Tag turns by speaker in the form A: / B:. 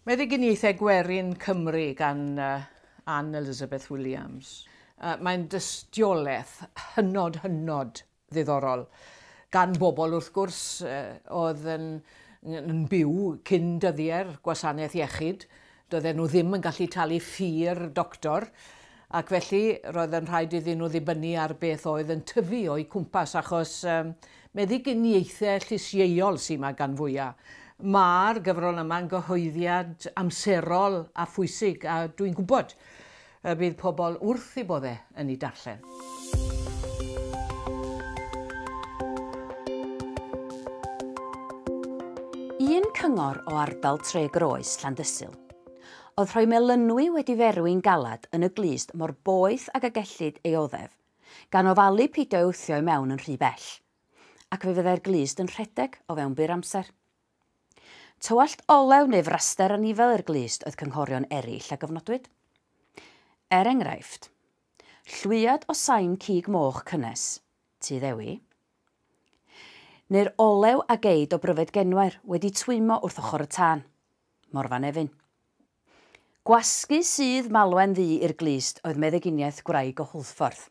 A: Meddyginiaethau Gwerin Cymru gan Anne Elizabeth Williams. Mae'n dystiolaeth hynod, hynod ddiddorol gan bobl wrth gwrs oedd yn, yn byw cyn dyddiau'r gwasanaeth iechyd. Doedden nhw ddim yn gallu talu ffi'r doctor ac felly roedd yn rhaid iddyn nhw ddibynnu ar beth oedd yn tyfu o'u cwmpas achos meddyginiaethau llysieuol sydd yma gan fwyaf. Mae'r gyfrol yma'n gyhoeddiad amserol a phwysig a dwi'n gwybod y bydd pobl wrth eu boddau yn ei darllen.
B: Un cyngor o ardal Tre Groes, Llandysul, oedd rhoi melynwy wedi ferwi'n galad yn y glust mor boeth ag y gellid ei oddef, gan ofalu peidio ei wthio i mewn yn rhy bell, ac fe fyddai'r glust yn rhedeg o fewn byr amser. Tywallt olew neu fraster anifel i'r glust oedd cynghorion eraill a gofnodwyd. Er enghraifft, llwyad o saim cig moch cynnes, Tŷ Ddewi, neu'r olew a geid o bryfed genwair wedi twymo wrth ochr y tân, Morfa Nefyn. Gwasgu sudd malwen ddu i'r glust oedd meddyginiaeth gwraig o Hwlffordd.